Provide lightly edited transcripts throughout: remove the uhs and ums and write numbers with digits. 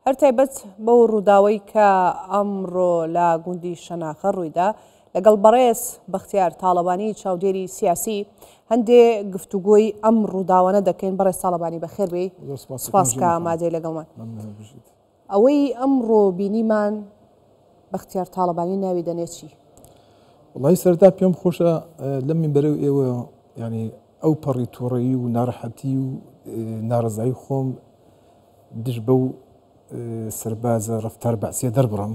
هەر تایبەت بەو ڕووداوەی کە ئەمڕۆ لە گوندی شەناخە ڕوویدا، لەگەڵ بەڕێز بەختیار تاڵەبانی چاودێری سیاسی هەندێ گفتوگۆی ئەم ڕووداوانە دەکەین. بەڕێز تاڵەبانی بەخێر بێی، سوپاس کە ئامادەی لەگەڵمان. ئەوەی ئەمڕۆ بینیمان بەختیار تاڵەبانی ناوی دەنێ چی؟ وەڵی سەرەتا پێم خۆشە لەم مینبەرەو ئێوە یعنی ئەو پەڕی تووڕەیی و ناڕەحەتی و ناڕەزایی خۆم دژ بەو سەربازە ڕەفتار بەعسیە دەربڕم.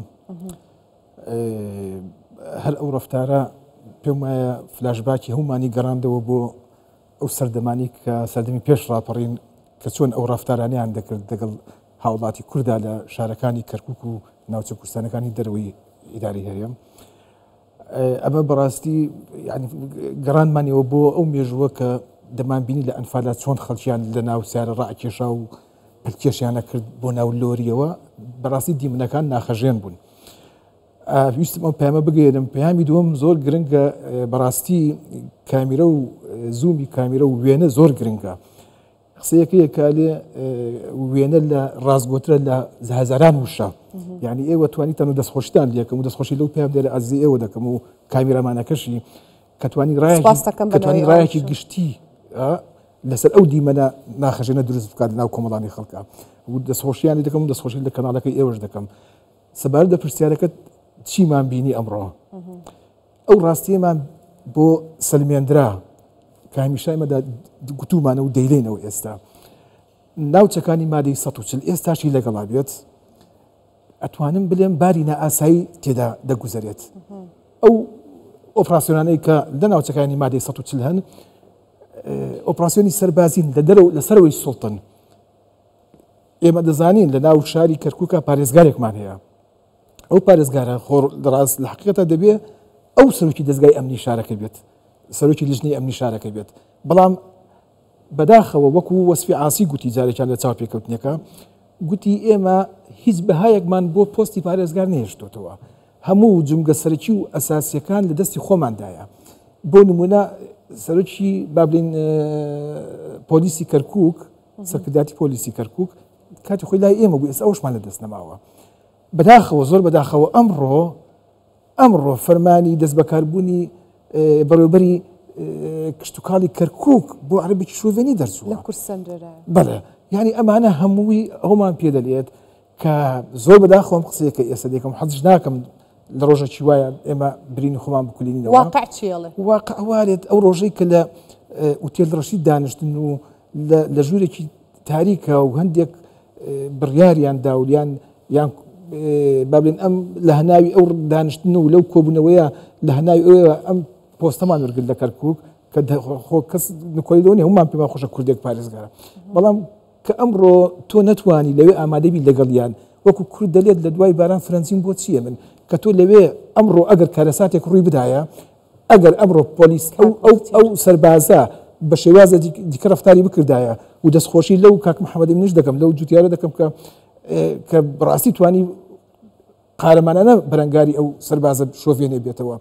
هەر ئەو ڕەفتارە پێم وایە فلاشباکی هەموومانی گەڕاندەوە بۆ ئەو سەردەمانی کە سەردەمی پێش ڕاپەڕین کە چۆن ئەو ڕەفتارانیان دەکرد دەگەڵ هاوڵاتی کوردا لە شارەکانی کەرکک و ناوچە کوردستانەکانی دەرەوەی ئیداری هەرێم. ئەمە بەڕاستی گەڕانمانەوە بۆ ئەو مێژووە کە دەمانبینی لە ئەنفالا چۆن خەڵکیان لە ناو سیارە ڕاکێشا و پلکێشیانە کرد بۆ ناو لۆریەوە، بەڕاستی دیمنەکان ناخەژێن بوون. ویستم ئەو پەیامە بگەێنم. پەیامی دووەم زۆر گرنگە، بەڕاستی کامیرە و زوومی کامیرە و وێنە زۆر گرنگە. قسەیەکەیە کە لێ وێنە لە ڕاستگۆترە لە هەزاران وشە. یعنی ئێوە توانیتان و دەستخۆشتان لەکەم و دەستخۆشی لەو پەیام دێرە ئازیزی ئێوە دەکەم و کامیرامانەکەشی کە توانی ڕایەکی ڕایەکی گشتی لەسەر ئەو دیمەنە ناخەژێنە دروست بکات ناو کۆمەڵانی خەڵکە و دەستخۆشیانی دەکەم و دەستخۆشی لە کەناڵەکەی ئێوەش دەکەم. سەبارەت بە پرسیارەکەت چیمان بینی ئەمڕۆ؟ ئەو ڕاستیەمان بۆ سەلمێندرا کە هەمیشە ئێمەدا گوتومانە و دەیلێنەوە ئێستا ناوچەکانی مادەی 140 ئێستاشی لەگەڵا بێت ئەتوانم بلێم باری نائاسایی تێدا دەگوزەرێت. ئەو ئۆپراسیۆنانەی کە لە ناوچەکانی مادەی 140 هەن ئۆپراسیۆنی سەربازین لە دەرەوە لە سەرەوەی سوڵتن. ئێمە دەزانین لە ناو شاری کەرکووکە پارێزگارێکمان هەیە، ئەو پارێزگارە خۆ ڕاست لە حقیقەتە دەبێ ئەو سەرۆکی دەزگای ئەمنی شارەکە بێت، سەرۆکی لیژنەی ئەمنی شارەکە بێت. بەڵام بەداخەوە وەکو وەسفی عاسی گوتی جارێکیان لە چاوپێکەوتنەکە گوتی ئێمە هیچ بەهایەکمان بۆ پۆستی پارێزگار نەهێشتۆتەوە، هەموو جومگە سەرەکی و ئەساسیەکان لە دەستی خۆماندایە. بۆ نمونە سەرۆکی با بڵێین پۆلیسی کەرکوک، سەرکردایەتی پۆلیسی کەرکوک کاتی خۆی لای ئێمە بوو، ئێستا ئەوشمان لە دەست نەماوە. بەداخەوە زۆر بەداخەوە ئەمڕۆ ئەمڕۆ فەرمانی دەستبەکاربوونی بەڕێوبەری کشتتوکاڵی کەرکک بۆ عربێکی شوڤێنی دەرچووە لە کورسەندرا. بەڵێ یعنی ئەمانە هەمووی ئەومان پێ دەلێت کە زۆر بەداخەوەم قسەیەکە ئێستا دەکەم حەزش ناکەم لە ڕۆژەکی وایە ئێمە برینی خۆمان بکولینەوە. واقع چیڵێ؟ واقع وارێت ئەو ڕۆژەی کە لە ئوتێل ڕەشید دانیشتن و لە ژوورێکی تاریکە و هەندێک بڕیاریان دا و یان یان با بڵێن ئەم لە هەناوی ئەو دانیشتن و لەو کۆبوونەوەیە لە هەناوی ئەوەیە ئەم پۆستەمان وەرگرت لە کەرکووک کە خۆ کەس نکۆڵی لەوە نییە، هەموومان پێمان خۆشە کوردێک پارێزگارە، بەڵام کە ئەمڕۆ تۆ نەتوانی لەوێ ئامادەبی لەگەڵیان وەکو کورد دەلێت لە دوای باران فرەنجیم بۆ چییە من کە تۆ لەوێ ئەمڕۆ ئەگەر کارەساتێک ڕووی بدایە ئەگەر ئەمڕۆ پۆلیس ئەو ئەو ئەو سەربازە بە شێوازە دیکە ڕەفتاری بکردایە و دەستخۆشی لەو کاک محەممەدی منیش دەکەم لەو جوتیارە دەکەم کە کە بەڕاستی توانی قارەمانانە بەرەنگاری ئەو سەربازە شۆڤێنێ بێتەوە.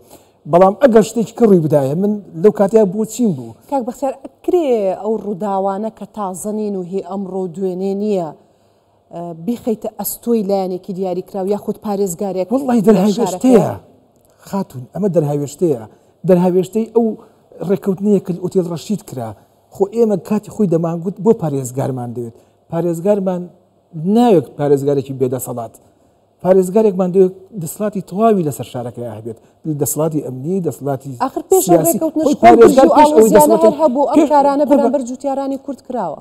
بەڵام ئەگەر شتێکی کە ڕووی بدایە من لەو کاتەیە بۆ چیم بوو؟ کاک بەختیار ئەکرێ ئەو ڕووداوانە کە تازە نین و هی ئەمڕۆ و دوێنێ نییە بیخەیتە ئەستۆی لایەنێکی دیاریکراو یاخود پارێزگارێک وەڵڵاهی دەرهاوێشتەیە خاتوون، ئەمە دەرهاوێشتەیە، دەرهاوێشتەی ئەو ڕێککەوتنەیە کە لە ئوتێل ڕەشید کرا. خۆ ئێمە کاتی خۆی دەمانگوت بۆ پارێزگارمان دەوێت، پارێزگارمان ناوێت پارێزگارێکی بێدەسەڵات، پارێزگارێکمان دەوێت دەسەڵاتی تەواوی لەسەر شارەکەی هەبێت، دەسەڵاتی ئەمنی، دەسەڵاتی ئاخر پێش ئەو ڕێککەوتنەش خۆی پارێزگار پێش ئەوەی دەسەڵاتی هەر هەبوو ئەم کارانە بەرامبەر جوتیارانی کورد کراوە.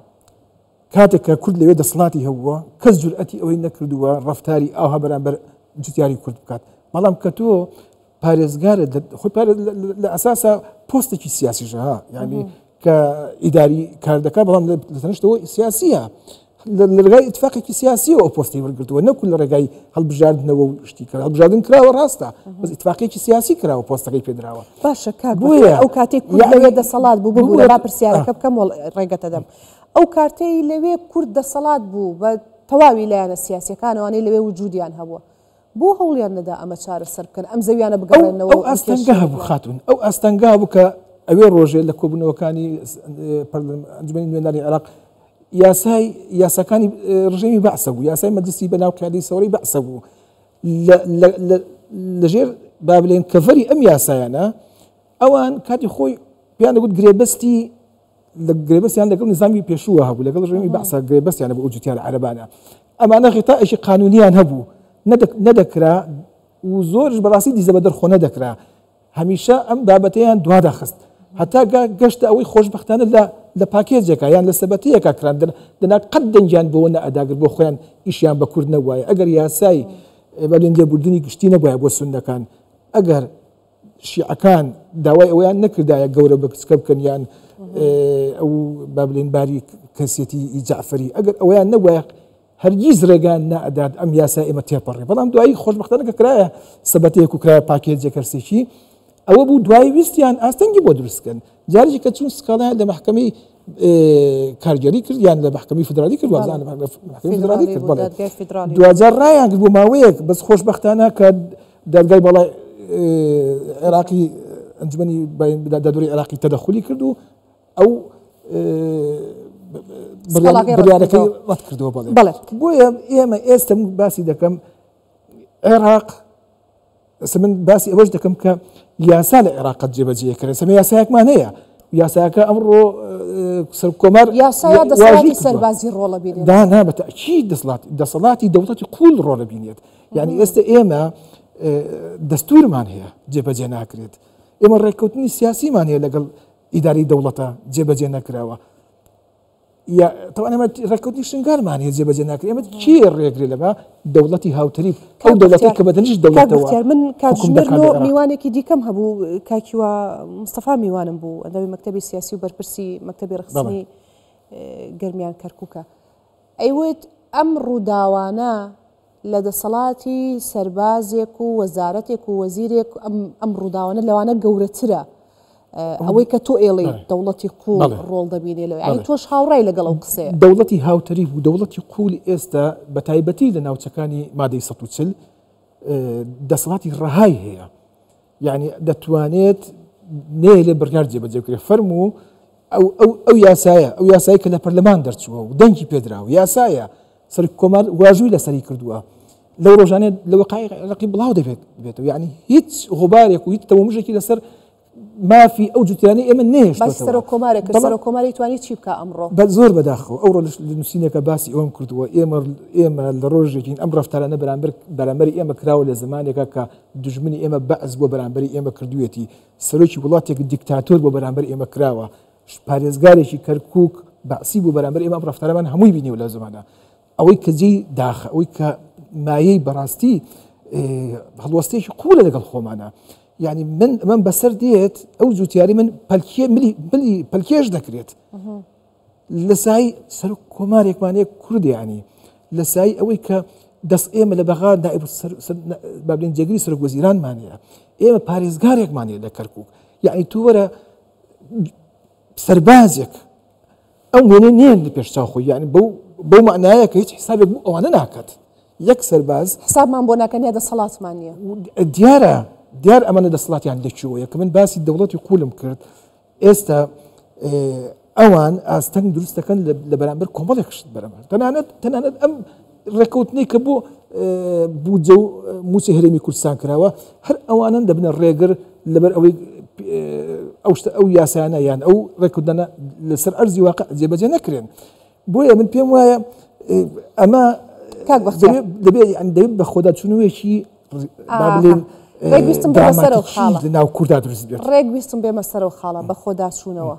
کاتێک کە کورد لەوێ دەسەڵاتی هەبووە کەس جورئەتی ئەوەی نەکردووە ڕەفتاری ئاوها بەرامبەر جوتیاری کورد بکات، بەڵام کە تۆ پارێزگارت خۆی لە ئەساسا پۆستێکی سیاسیشە ها، یعنی کە ئیداری کار دەکات بەڵام لە تەنیشتەوە سیاسیە، لە ڕێگای ئیتفاقێکی سیاسیەوە ئەو پۆستی وەرگرتووە، نەکو لە ڕێگای هەڵبژاردنەوە و شتی کرا. هەڵبژاردن کراوە ڕاستە، بەس ئیتفاقێکی سیاسی کراوە پۆستەکەی پێدراوە. باشە کاک بۆیە ئەو کاتێک کورد لەوێ دەسەڵات بوو، ببوورە با پرسیارەکە بکەم و ڕێگەتە دەم. ئەو کاتەی لەوێ کورد دەسەڵات بوو بە تەواوی لایەنە سیاسیەکانەوانەی لەوێ وجودیان هەبووە، بۆ هەوڵیان نەدا ئەمە چارەسەر بکەن، ئەم زەویانە بگەڕێنەوە؟ ئەو ئاستەنگە هەبوو خاتوون، ئەو ئاستەنگە هەبوو کە ئەوێ ڕۆژێ لە کۆبوونەوەکانی ئەنجومەنی نوێنەرانی عێراق یاسای یاساکانی ڕژێمی بەعسە بوو یاسای مەجلسی بەناو قیادەی سەوڕی بەعسە بوو لەژێر با بلێن کەڤەری ئەم یاسایانە ئەوان کاتی خۆی پێیان دەگوت گرێبەستی لە گرێبەستیان لەگەڵ نظامی پێشووە هەبوو لەگەڵ ڕژێمی بەعسا گرێبەستیان هەبوو ئەو جوتیارە عەرەبانە ئەمانە غیتائێکی قانونیان هەبوو نەدەکرا و زۆرش بەڕاستی دیزە بەدەر خۆ نەدەکرا هەمیشە ئەم بابەتەیان دوادەخست هەتا گەشتە ئەوەی خۆشبەختانە لە لە پاکێجێکا یان لە سەبەتەیەکا کران دەنا قەت دەنگیان بەوە نەئەداگر بۆ خۆیان ئیشیان بە کورد نەبوایە ئەگەر یاسای بەلێن لێبوردنی گشتی نەبوایە بۆ سوننەکان ئەگەر شیعەکان داوای ئەوەیان نەکردایە گەورە بە کچکە بکەن یان ئەو با بلێن باری کەسێتی جەعفەری ئەگەر ئەوەیان نەبوایە هەرگیز ڕێگایان نائەدات ئەم یاسای ئێمە تێپەڕێ بەڵام دوایی خۆشبەختانە کە کرایە سەبەتەیەک و کرایە پاکێجێک هەرسێکی ئەوە بوو دوایی ویستیان ئاستەنگی بۆ دروست بکەن جارێکی کە چوون سکاڵایان لە مەحکەمەی کارگێڕی کرد یان لە مەحکەمەی فیدرالی کرد وازانم مەحکەمەی فیدرالی کرد بەڵێ دواجار ڕایان کرد بۆ ماوەیەک بەس خۆشبەختانە کە دادگای باڵای عێراقی ئەنجومەنی دادوەری عێراقی تەدەخولی کرد و ئەو بڕیارەکەی ڕەت کردەوە بەڵێ بۆیە ئێمە ئێستا من باسی دەکەم عێراق ئێستا من باسی ئەوەش دەکەم کە یاسا لە عێراق قەت جێبەجێ کرێ سەمە یاسایەکمان هەیە یاساکە ئەمڕۆ سەرکۆمار یاسا دەسەڵاتی سەربازی ڕۆڵە بینێت دا نا بە تەئکید دەسەڵاتی دەوڵەتی قوڵ ڕۆڵە بینێت یعنی ئێستا ئێمە دەستورمان هەیە جێبەجێ ناکرێت ئێمە ڕێککەوتنی سیاسیمان هەیە لەگەڵ ئیداری دەوڵەتە جێبەجێ نەکراوە تەوان ئێمە ڕێککەوتنی شنگالمان هەیە جێبەجێ ناکرێت ئێمە کێ ڕێگرێ لەمە دەوڵەتی هاوتەریب ئەو دەوڵەتەی کە بە دەنیشت دەوڵەتەوە من کاتژمێر نۆ میوانێکی دیکەم هەبوو کاکیوا مستەفا میوانم بوو ئەندامی مەکتەبی سیاسی و بەرپرسی مەکتەبی ڕخستنی گەرمیان کەرکووکە ئەیوت ئەم ڕووداوانە لە دەسەڵاتی سەربازێک و وەزارەتێک و وەزیرێک ئەم ڕووداوانە لەوانە گەورەترە ئەوەی کە تۆ ئێڵی دەوڵەتی قوڵ ڕۆڵ دەبینێ لەوە یانی تۆش هاوڕای لەگەڵ ئەو قسەیە. دەوڵەتی هاوتەریب و دەوڵەتی قوول ئێستا بە تایبەتی لە ناوچەکانی مادەی 140 دەسەڵاتی ڕەهای هەیە یعنی دەتوانێت نێلێ بڕیار جێبەجێ بکرێت فەرموو ئەو ئەو ئەو یاسایە ئەو یاسایی کە لە پەرلەمان دەرچووە و دەنگی پێدراوە یاسایە سەرۆک کۆمار واژووی لەسەری کردووە لەو ڕۆژانە لە وەقای عێراقی بڵاو دەبێت بێتەوە یعنی هیچ غوبارێک و هیچ تەومژێکی لەسەر مافی ئەو جوتیانەی ئێمە نێشتوەتەوە. سەرۆک کۆمارێک کرد سەرۆک کۆماری توانی چی بکا ئەمڕۆ؟ بە زۆر بەداخەوە ئەوڕۆ لە نووسینێکە باسی ئەوەم کردووە ئێمە ئێمە لە ڕۆژێکین ئەم ڕەفتارانە بەرامبەر بەرامبەری ئێمە کراوە لە زمانێکا کە دوژمنی ئێمە بەعس بۆ بەرامبەری ئێمە کردوویەتی سەرۆکی وڵاتێک دیکتاتۆر بۆ بەرامبەر ئێمە کراوە پارێزگارێکی کەرکوک بەعسی بوو بەرامبەر ئێمە ئەم ڕەفتارەمان هەمووی بینیوە لەو زەمانە ئەوەی کە جێی داخە ئەوەی کە مایەی بەڕاستی هەڵوەستێکی قوولە لەگەڵ خۆمانە یعنی من من بەسەر دێت ئەو جوتیاری من پەلکێ ملی ملی پەلکێش دەکرێت لە سای سەرۆک کۆمارێکمانەیە کوردیانی لە سای ئەوەی کە دەست ئێمە لە بەغا نائب بابلێن جێگری سەرۆک وەزیرانمان هەیە ئێمە پارێزگارێکمان هەیە لە کەرکک یعنی تو وەرە سەربازێک ئەو وێنە نێن لە پێش چاو خۆی یعنی بەو بەو معنایە کە هیچ حسابێک بۆ ئەوانە ناکات یەک سەرباز حسابمان بۆ ناکەن یا دەسەڵاتمان نییە دیارە دیار ئەمانە دەسەڵاتیان لەکوێوەیە کە من باسی دەوڵەتی قولم کرد ئێستا ئەوان ئاستەنگ دروست دەکەن لە بەرامبەر کۆمەڵێک شت بەرەمە تەنانەت تەنانەت ئەم ڕێککەوتنەی کە بۆ بودجە و موچەی هەرێمی کوردستان کراوە هەر ئەوانن دەبنە ڕێگر لەبەر ئەوەی ئەو شتە ئەو یاسایانە یان ئەو ڕێککەوتنانە لەسەر ئەرزی واقع جێبەجێ نەکرێن بۆیە من پێم وایە ئەمە کاک بەختیار دەبێت دەبێت بە خۆدا چونەوەیەکی با بڵێین ڕێک ویستم بێمە سەرەو خاڵە لە ناو کوردا دروست بێت ڕێک ویستم بێمە سەرەو خاڵە بە خۆدا چوونەوە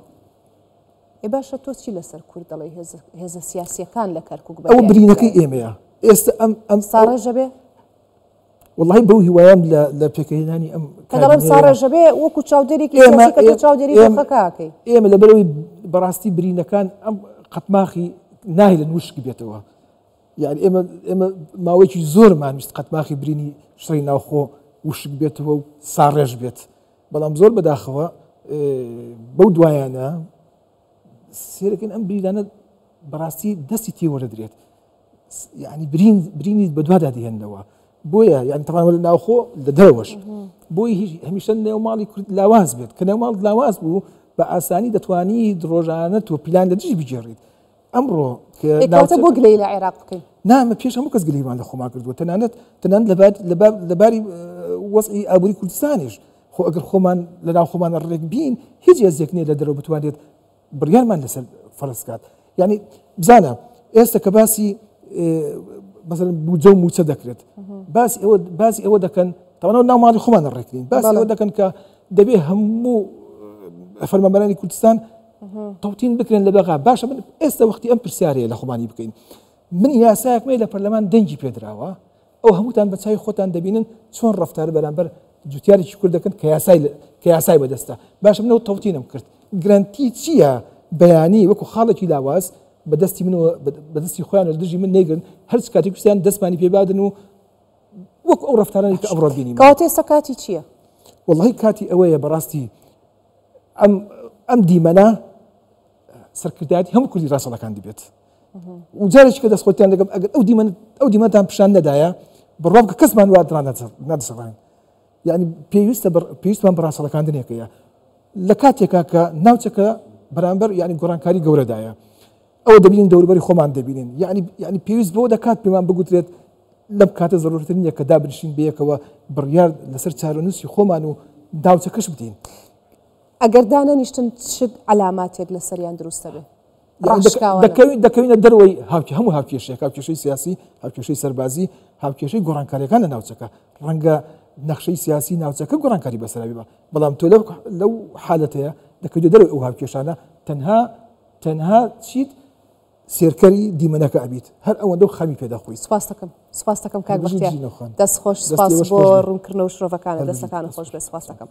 ئێ باشە تۆ چی لەسەر کورد دەڵێی هێزە سیاسیەکان لە کەرکوک ئەو برینەکەی ئێمەیە ئێستا ئەم ئەم ساڕێژە بێ وەڵی بەو هیوایەم لە لە پێکهێنانی ئەم کە دەڵێم ساڕێژە بێ وەکو چاودێرێکی سیاسی کە تۆ چاودێری دۆخەکە ئەکەی ئێمە لەبەرەوەی بەڕاستی برینەکان ئەم قەتماخی ناهێلن وشک بێتەوە یعنی ئێمە ئێمە ماوەیەکی زۆرمان ویست قەتماخی برینی شەڕی ناوخۆ وشک بێتەوە و ساڕێژ بێت بەڵام زۆر بەداخەوە بەو دوایانە سێرەکەن ئەم برینانە بەڕاستی دەستی تێوەرەدرێت یعنی برین برینی بەدوادا دێنەوە بۆیە یان تەوان لە ناوخۆ لە دەرەوەش بۆی هیچ هەمیشە نێو ماڵی کورد لاواز بێت کە نێو ماڵ لاواز بوو بە ئاسانی دەتوانی ڕۆژانە تۆ پیلان لە دژی بگێڕیت. ئەمڕۆ کەواتە بۆ گلەیی لە عێراق بکەین؟ نا ئەمە پێش هەموو کەس گلەییمان لە خۆمان کردووە، تەنانەت تەنانەت لەباری وەزعی ئابووری کوردستانیش، خۆ ئەگەر خۆمان لەناو خۆمانە ڕێک بین هیچ هێزێک نییە لە دەرەوە بتوانێت بڕیارمان لەسەر فەرز کات. یعنی بزانە ئێستا کە باسی مەسەلەن بودجە و موچە دەکرێت باسی ئەوە باسی ئەوە دەکەن تەوانەوە ناو ماڵی خۆمان ڕێکرین باسی ئەوە دەکەن کە دەبێ هەموو فەرمانبەرانی کوردستان تەوتین بکرێن لە بەغا باشە من ئێستا وەختی ئەم پرسیارەیە لە خۆمانی بکەین من یاسایەکمەیە لە پەرلەمان دەنگی پێدراوە ئەو هەمووتان بە چاوی خۆتان دەبینن چۆن ڕفتار بەرامبەر جوتیارێکی کورد دەکەن کە یاسای کە یاسای بەدەستە باشە منەوە تەوتینم کرد گرەنتی چییە بەیانی وەکو خاڵێکی لاواز بەدەستی من بەدەستی خۆیان لە دژی من نەیگرن هەرچ کاتێک ویستیان دەستمانی پێبادن و وەکو ئەو ڕفتارانەی کە ئەمڕۆ بینیمان. کەواتە ئێستا کاتی چییە؟ وەڵی کاتی ئەوەیە بەڕاستی ئەم ئەم دیمەنە سەرکردایەتی هەموو کوردی ڕاستەڵەکان دەبێت و جارێکی کە دەستخۆتیان دەگەم ئەگەر ئەو دیمەن ئەو دیمەنتان پیشان نەدایە بڕوا بکە کەسمان وا نادەسەڕان یعنی پێویستە پێویستمان بە ڕاستەڵەکاندنێکەیە لە کاتێکا کە ناوچەکە بەرامبەر یعنی گۆڕانکاری گەورەدایە ئەوە دەبینین دەوروبەری خۆمان دەبینین یعنی یعنی پێویست بەوە دەکات پێمان بگوترێت لەم کاتە زەرورەتر نییە کە دابنیشین بەیەکەوە بڕیار لەسەر چارەنووسی خۆمان و ناوچەکەش بدەین. ئەگەر دانەنیشتن چ عەلاماتێک لەسەریان دروست دەبێ؟ ڕاشکاوانە. دەکەوینە دەرەوەی هەموو هاوکێشەیەک، هاوکێشەی سیاسی، هاوکێشەی سەربازی، هاوکێشەی گۆڕانکارییەکان لە ناوچەکە. ڕەنگە نەخشەی سیاسی ناوچەکە گۆڕانکاری بەسەرا بێ، بەڵام تۆ لەو حالەتەیە دەکەویتە دەرەوەی ئەو هاوکێشانە، تەنها تەنها چیت؟ سێرکەری دیمەنەکە ئەبیت هەر ئەوەندە و خەمی پێ دەخۆیت. سپاست دەکەم سپاست دەکەم کاک بەختیار دەست خۆش سپاس بۆ ڕوونکردنەوە و شرۆڤەکانت دەستەکانت خۆش بێت سپاست دەکەم.